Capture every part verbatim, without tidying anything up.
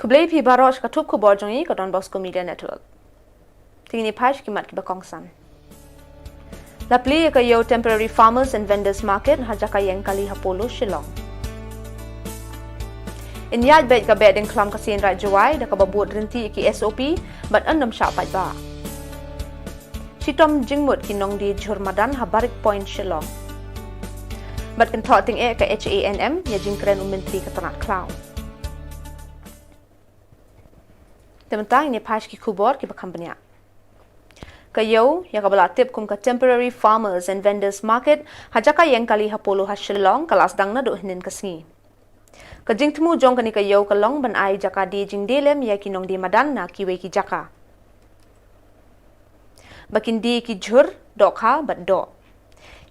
Khublei phi baroh sha ka thup khubor jong ngi ka Don Bosco Media Network. Te ngin ïa peit ki mat kiba kongsan. La plie ïa ka ïew Temporary Farmers and Vendors Market ha jaka ïeng kali ha Polo, Shillong. Yn ïaid beit ka Behdeiñkhlam ka Seiñ Raij Jowai da kaba bud ryntih ïa ki S O P bad yn ym shah paidbah. Shitom jingmut ki nongdie jhur madan ha Barik Point, Shillong. Bad kynthoh tyngeh ka H A N M ïa jingkren u Myntri ka tnat khlaw. Te mynta ngin ïa peit ki khubor kiba kham bniah. Ka ïew ïa kaba la tip kum ka Temporary Farmers and Vendors Market ha jaka ïeng kali ha Polo ha Shillong ka la sdang naduh hynnin ka sngi. Ka jingthmu jong kane ka ïew ka long ban ai jaka die jingdie lem ïa ki nongdie madan na kiwei ki jaka. Ba kin die ki jhur, dohkha bad doh.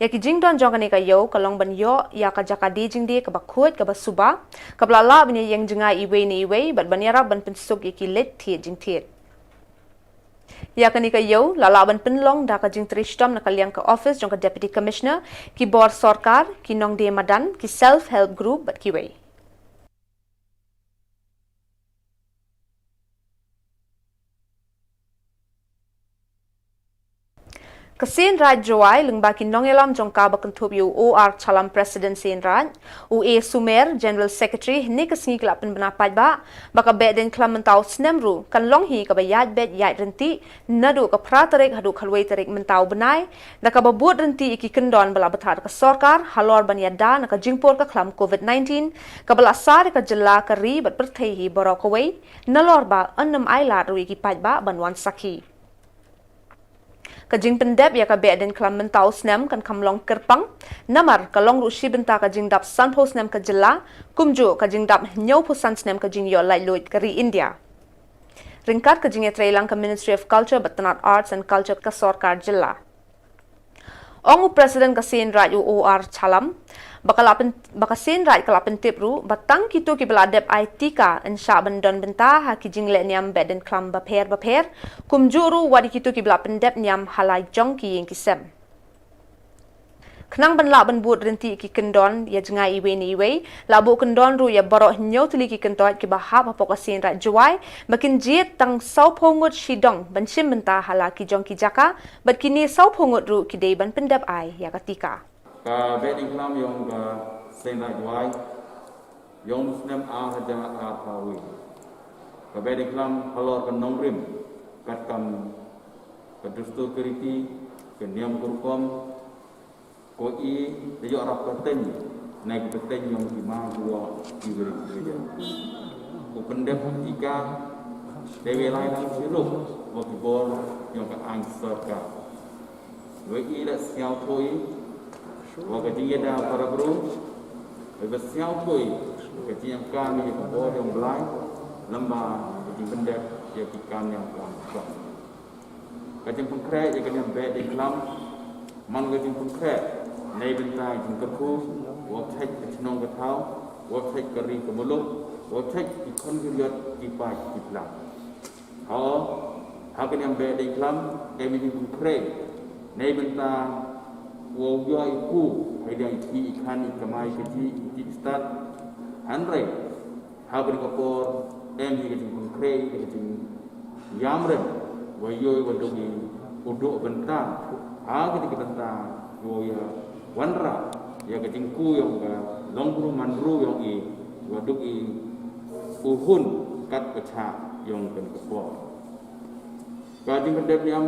Ïa ki jingdon jong kane ka ïew ka long ban ïoh ïa ka jaka die jingdie kaba khuid kaba suba, kaba la lah ban ïeng jngai iwei na iwei bad ban ïarap ban pynsuk ïa ki leit thied jingthied. Ïa kane ka ïew la lah ban pynlong da ka jingtrei shitom na ka liang ka office jong ka Deputy Commissioner, ki bor sorkar, ki nongdie madan, ki self help group bad kiwei. Ka Seiñ Raij Jowai lyngba ki nongïalam jong ka ba kynthup ïa u O R Challam, President Seiñ Raij, u A Sumer, General Secretary, hynne ka sngi ki la pynbna paidbah ba ka Behdeiñkhlam mynta u snem ruh kan long hi kaba ïaid beit ïaid ryntih naduh ka phra tarik haduh khatwei tarik mynta u bnai, da kaba bud ryntih ïa ki kyndon ba la bthah da ka sorkar halor ban ïada na ka jingpur ka khlam Covid nineteen kaba la sar ïa ka jylla, ka ri bad pyrthei hi baroh kawei, nalor ba yn ym ailad ruh ïa ki paidbah ban wan sakhi. Ka jingpyndep ïa ka Behdeiñkhlam mynta u snem kan kham long kyrpang, namar ka long ruh shi bynta ka jingdap sanphew snem ka jylla, kumjuh ka jingdap hynñiewphew san snem ka jingïoh laitluid ka ri India. Ryngkat ka jingïatreilang ka Ministry of Culture bad tnat Arts and Culture ka sorkar jylla. Ong u President ka Seiñ Raij u O R Challam, ba ka la pyn-, ba ka Seiñ Raij ka la pyntip ruh ba tang kito kiba la dep ai tika yn shah ban don bynta ha ki jingleh niam Behdeiñkhlam bapher bapher, kumjuh ruh wat ïa kito kiba la pyndep niam ha la jong ki ïing ki sem. Khnang ban lah ban bud ryntih ki kyndon ïa jngai iwei na iwei, la buh kyndon ruh ïa baroh hynñiew tylli ki kyntoit kiba hap hapoh ka Seiñ Raij Jowai, ba kin jied tang sawphew ngut shidong ban shim bynta ha la ki jong ki jaka, bad kine sawphew ngut ruh ki dei ban pyndep ai ïa ka tika. Ka Behdeiñkhlam ïong ka Seiñ Raij Jowai ïong u snem ar hajar arphew wei. Ka Behdeiñkhlam halor ka nongrim katkam ka dustur ka riti, ka niam ka rukom, ko i da ïoh rap pateng, na ki pateng ïong ki ma ki wa ki wei ki wei. Ko pyndep tika, dei wei lai lang siruk wa ki bor ïong ka aiñ sorkar. Wei i da sngewthuh i wa ka jingïada para bru, wei ba sngewthuh i ka jingïakam ïa ka bor ïong Blai, lem bad ka jingpyndep ïa ki kam ïong ka aiñ. Ka jingpynkhreh ïa ka niam Behdeiñkhlam man ka jingpynkhreh na bynta jingkyrkhu, wa thait ka chnong ka thaw, wa thait ka ri ka muluk, wa thait ki khon ki riat, ki paid ki plang. Ho, ha ka niam Behdeiñkhlam, ka jingpynkhreh na bynta wa ïoh i ku, ha i dang i ki i khan i kamai ka ji i ki stad. Hynrei ha kane ka por em hi ka jingpynkhreh, ka jingïamrem, wa ïoh wa duk i u duk bynta. Ha kane ka bynta wa ïa wanrah ïa ka jingku ïong ka longbru manbru ïong i, wa duk i u hun kat ka chah ïong kane ka por. Ka jingpyndep niam,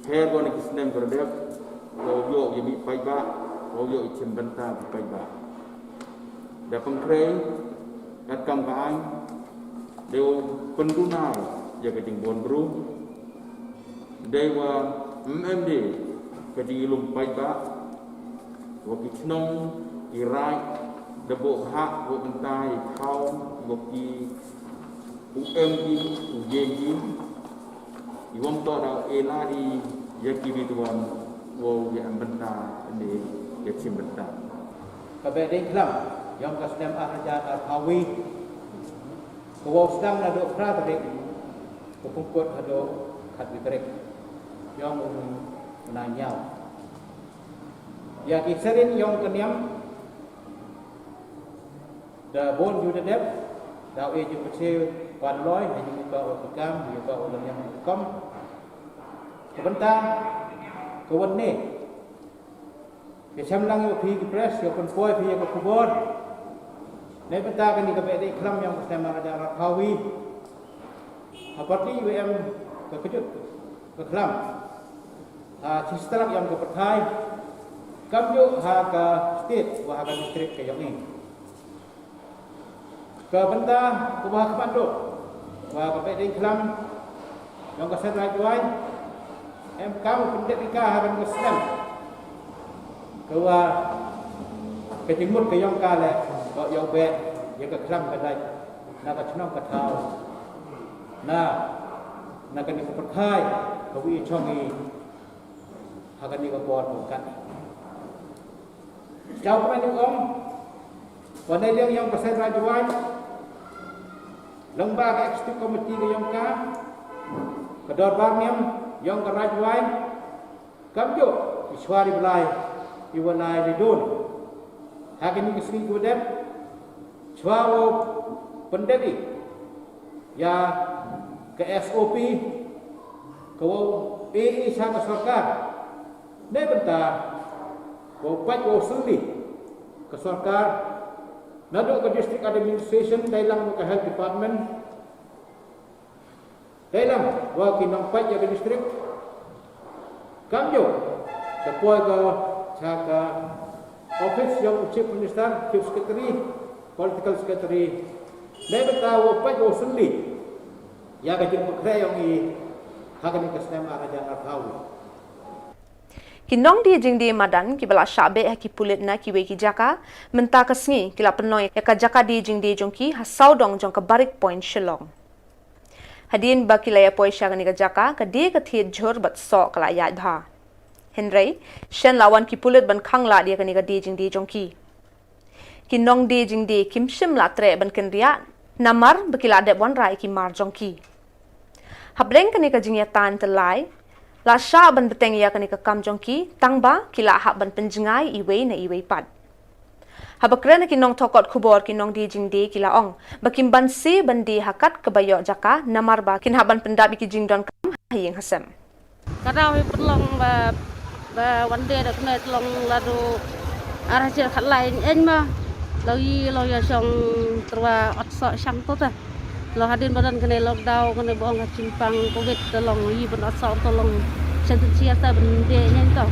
her ko na ki snem ka dep, ko ïoh ïa mih paidbah, ko ïoh ïa chim bynta ki paidbah. Da pynkhreh katkam ka aiñ, dei wa pynduna ïa ka jingbun bru, dei wa ym em de ka jingïalum paidbah, wa ki chnong ki raid da buh bhah buh bynta ïa ki thaw, wa ki u em ki, u ïeng ki, i wam to da u e la i ïa ki bit wan, wa u ïa em bynta ne ïa chim bynta. Ka Behdeiñkhlam ïong ka snem ar hajar arphew wei, ka wa u sdang naduh phra tarik, ka pynkut haduh khatwei tarik ïong u bnai ñiaw. Ïa ki sarin ïong ka niam da bun ju da dep, Daw e ju pynse pan loi ha ju ka o tikam ju ka o lanyang kom. Ka bynta ka wan ne. Ka cham lang ïa phi ki press ïa pynpoi phi ïa ka khubor. Ne bynta kani ka beh dei khlam ïa ka snem ar hajar arphaw wi. Ha parti U M ka kjut ka khlam. Ha chi strak ïa ka pyrthai. Kam ju ha ka state wa ha ka district ka ïong i. Ka bynta ka ba ha khmat dok wa ka beh dei khlam ïong ka snem Raij Wai. Em kam pyndep ika ha ka snem. Ka wa ka jingmut ka ïong ka le ka ïong beh ïa ka khlam ka dai na ka chnong ka thaw. Na na kani ka pyrthai ka wi chong i ha kani ka por ka kat. Jaw kmen ong wa ne liang ïong ka snem Raij Wai. Lang ba ka executive committee ka ïong ka ka dorbar niam ïong ka Raij Wai. Kam ju i chwa ri blai i wa nai ri dun. Ha kani ka sngi ku dep chwa wa pyndep i ïa ka S O P ka wa e i sha ka sorkar. Ne bynta wa pait wa sylli ka sorkar naduh ka district administration dei lang ka health department. Dei lang wa ki nongpait ïa ka district. Kam ju ka poi ka cha ka office ïong u chief minister, chief secretary, political secretary. Ne bynta wa pait wa sylli ïa ka jingpynkhreh ïong i ha kani ka snem ar hajar arphaw. Ki nongdie jingdie madan kiba la shah beh ha ki pulit na kiwei ki jaka mynta ka sngi ki la pynlong ïa ka jaka die jingdie jong ki ha sawdong jong ka Barrack Point Shillong. Hadien ba ki la ïa poi sha kane ka jaka ka die ka thied jhur bad soh ka la ïaid bha. Hynrei shen la wan ki pulit ban khanglad ïa kane ka die jingdie jong ki. Ki nongdie jingdie kim shym la treh ban kynriah namar ba ki la dep wanrah ïa ki mar jong ki. Hapdeng kane ka jingïatan tyllai la shah ban bteng ïa kane ka kam jong ki tang ba ki la hap ban pynjngai iwei na iwei pat. Haba kren ha ki nongthokot khubor ki nongdie jingdie ki la ong ba kim banse ban die ha kat kaba ïoh jaka namar ba kin hap ban pyndap ïa ki jingdonkam ha ïing ha sem. Ka daw hi pynlong ba ba wan die da kane tyllong la du ar hajar khatlai ïa ma la ïa long ïa shong tyrwa ot soh shang to ta. Long hadien ba don kane lockdown kane ba ong ka jingpang covid te long i ban ot soh te long shen tin sia ta ban de nyen to.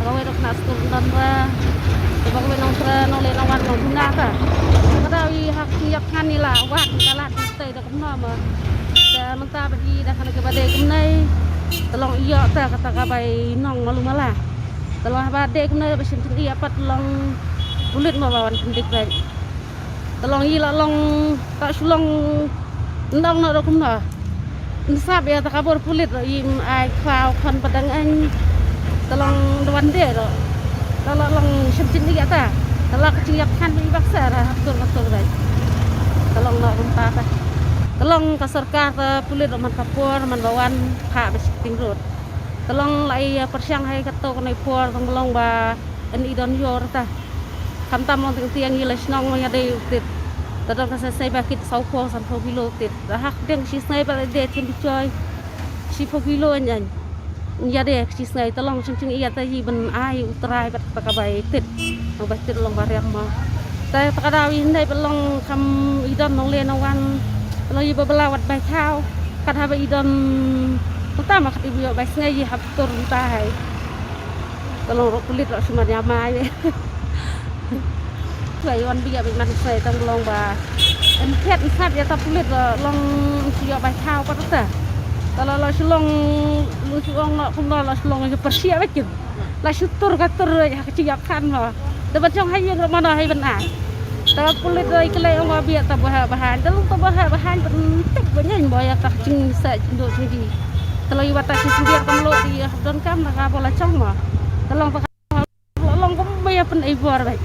Ka wei dok na stur don ra te ba ka wei nong tra nong le nong wan nong buna ta. Ka daw i hak i yak ngan i la wan ka la ti tai da kumno ma. Te mynta ba i da kane ka ba de kumne te long i yok ta kata ka bai nong malu mala. Te long ba de kumne ba shen tin i apat long bulit ma ba wan tin dik bai. Te long i la long ta shu long ndong no da kumno. Nsap ïa ta ka bor pulit ro i ai khwa khon padang ain. Te long da wan de ro. Te la long shem chin ïa ta. Te la ka chin ïa khan i bak sa ra tur tur dai. Te long no rum ta ta. Te long ka sorkar ta pulit ro man ka por man ba wan pha ba shifting road. Te long la i pyrshang hai ka to ka nai por tang long ba en i don yor ta. Khamtam long teng tiang i la shnong ma ïa dei u tit. Ta don ka sa sai ba kit saw pho san pho kilo u tit. Ta hak deng shi sngai ba la dei thim choi. Shi pho kilo an an. Ïa dei shi sngai ta long ching ching ïa ta i ban ai u trai bat ta ka bai tit. Nang bai tit long ba riam ma. Ta ta ka daw i ndai ba long kham i don nong le nong wan. Ta long i ba bala wat bai thaw. Kat haba i don ta ma kat i bu bai sngai i hap tur ta hai. Ka long rok pulit rok sumat ïa mai. Tuai wan bia bik man sai tang long ba. Em phet sat ïa ta pulit rok long shu ïa bai thaw pat ta. Ta la la shu long long shu ong no kum no la shu long ïa persia bik kin. La shu tur ka tur ïa ka chi ïa khan no. Ta ban chong hai ïa rok mano hai ban ai. Ta pulit rok i klei ong ba bia ta ba ha ba hai. Ta long ta ba ha ba hai ban tik ba nyen ba ïa ta ching sa ching do ching di. Te long i wat ta shu shu biar kam lo di don kam na ka ba la chong ma. Te long ta ka long kum ba ïa pyn ai bor bai.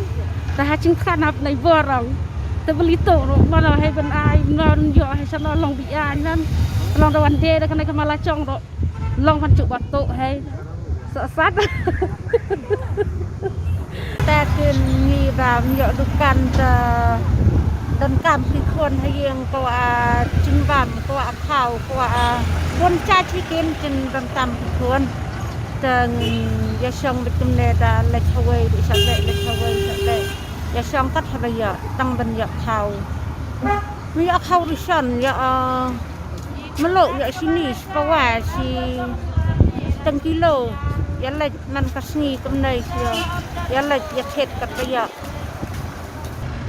Ta ha ching than ha pyn ai bor ong. Te beli to ro ma long hai ban ai ma ro yo hai sa long bi ai nan. Te long ta wan de da ka na ka ma la chong ro. Long ban chu ba to hai. Sa sat. Ta kin ngi ba ym ïoh dukan ta Donkam ki khun ha ïing, kwah jingbam, kwah khaw, kwah bun jait hi kin jin donkam ki khun. Te ngin ïa shong beit kumne, da leit hawei beit sha beit, leit hawei sha beit. Ïa shong kat haba ïoh, tang ban ïoh khaw. Ngi ïoh khaw ration, ïoh, ah, mluh, ïoh shini, shi pawa, shi teng kilo. Ïa leit man ka sngi kumne, ïa leit ïa thied kat ba ïoh.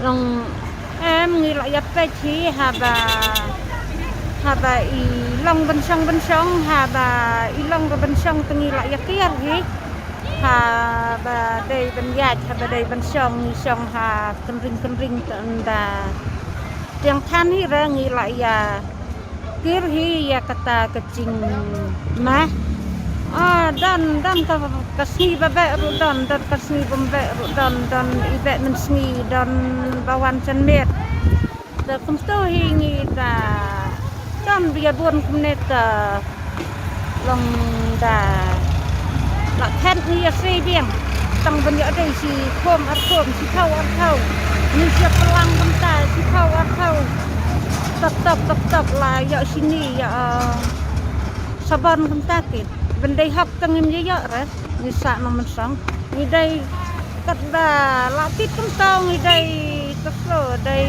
Long em ngi la ïa peit hi haba, haba i long ban shong ban shong, haba i long ka ban shong te ngi la ïa kiar hi. Haba dei ban ïaid, haba dei ban shong, ngi shong ha kynring kynring te ynda. Tiang than hi re ngi la ïa kir hi ïa kata ka jingma. Ah, don, don ka, ka sngi ba beh ruh don, don ka sngi bym beh ruh don, don i beh mynsngi, don ba wan janmiet. Te kumto hi ngi da don ba ïa bun kumne te long da la phet ngi ïa sei biang. Tang ban ïoh dei shi khum ar khum, shi thaw ar thaw. Ngi shi plang kumta, shi thaw ar thaw. Tap tap tap tap la ïoh shini ïoh, ah, sabon kumta kit. Ban dei hok tang ngim ïoh re. Ngi sah na mynsong. Ngi dei kat ba la tit kumto ngi dei taflo, dei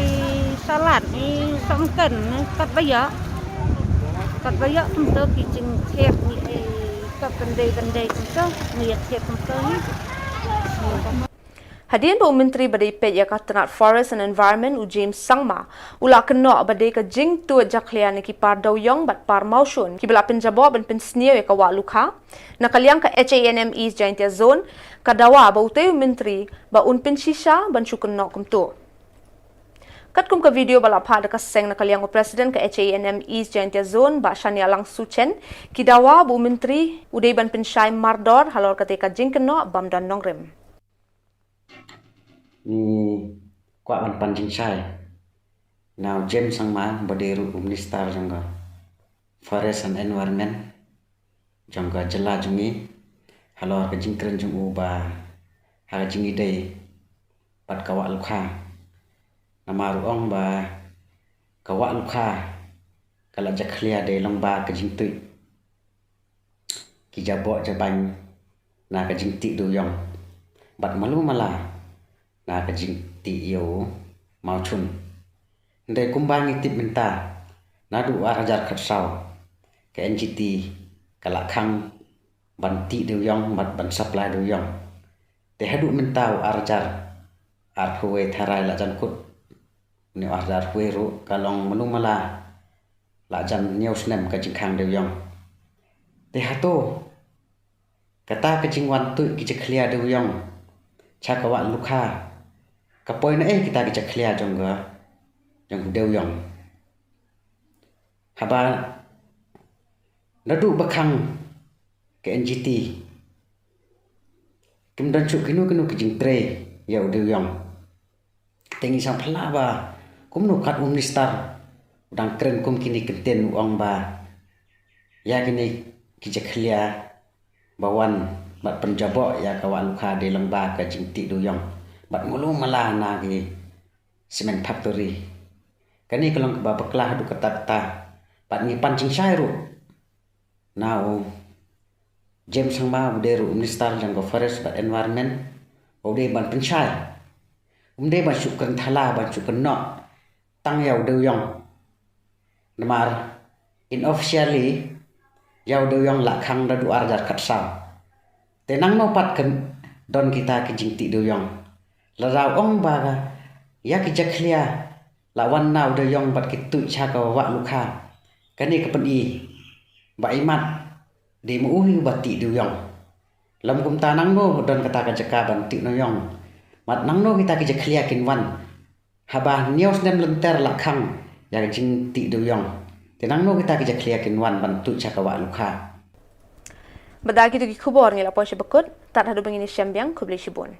salad, ngi song ken, kat ba ïoh. Kat ba ïoh kumto ki jingthied ngi, eh, kat ban dei ban dei kumto ngi ïa thied kumto ngi. Hadien ba u Myntri ba dei peit ïa ka tnat Forest and Environment u James Sangma u la kynnoh ba dei ka jingtuid jakhlia na ki par dewïong bad par mawshun kiba la pynjaboh ban pynsniew ïa ka wah lukha, na ka liang ka H A N M East Jaintia Zone ka dawa ba utei u Myntri ba un pynshisha ban shu kynnoh kumto. Katkum ka video ba la phah da ka seng na ka liang u President ka H A N M East Jaintia Zone Bah Shanialang Suchen, ki dawa ba u Myntri u dei ban pynshai mardor halor katei ka jingkynnoh bym don nongrim. Ngi kwah ban pan jingshai na u James Sangma ba dei ruh u Minister jong ka Forest and Environment jong ka jylla jong ngi halor ka jingkren jong u ba ha ka jingïadei bad ka wah lukha. Namar u ong ba ka wah lukha ka la jakhlia dei lyngba ka jingtuid ki jaboh jabain na ka jingtih dewïong bad malu mala na ka jingtih ïa u mawshun. Hynrei kumba ngi tip mynta, naduh ar hajar khatsaw ka N G T ka la khang ban tih dewïong bad ban supply dewïong. Te haduh mynta u ar hajar arphew wei tharai la jan kut. Une u ar hajar arphew wei ruh ka long malu mala la jan hynñiew snem ka jingkhang dewïong. Te hato kata ka jingwan tuid ki jakhlia dewïong sha ka wah lukha ka poi na ei kita ki jakhlia jong ka, jong ka dewïong? Haba naduh ba khang ka N G T kim don shuh kino kino ki jingtrei ïa u dewïong. Te ngi sngewphylla ba kumno kat u Minister u dang kren kum kine ki ktien, u ong ba ïa kine ki jakhlia ba wan bad pynjaboh ïa ka wah lukha dei lyngba ka jingtih dewïong bad malu mala na ki cement factory. Kane ka long kaba bakla haduh katta katta bad ngi pan jingshai ruh na u James Sangma u dei ruh u Minister jong ka Forest bad Environment, u dei ban pynshai, um dei ban shu kren thala, ban shu kynnoh tang ïa u dewïong. Namar unofficially ïa u dewïong la khang naduh ar hajar khatsaw. Te nangno pat ka don kita ki jingtih dewïong? Lada u ong ba ïa ki jakhlia la wan na u dewïong bad ki tuid sha ka wah lukha, kane ka pyni ba imat dei ma u hi uba tih dewïong. Lym kumta nangno don kata ka jaka ban tih dewïong? Bad nangno kita ki jakhlia kin wan haba hynñiew snem lynter la khang ïa ka jingtih dewïong? Te nangno kita ki jakhlia kin wan ban tuid sha ka wah lukha? Bad da kito ki khubor ngi la poi sha ba kut. Tad haduh ba ngin ïa shem biang, khublei shibun.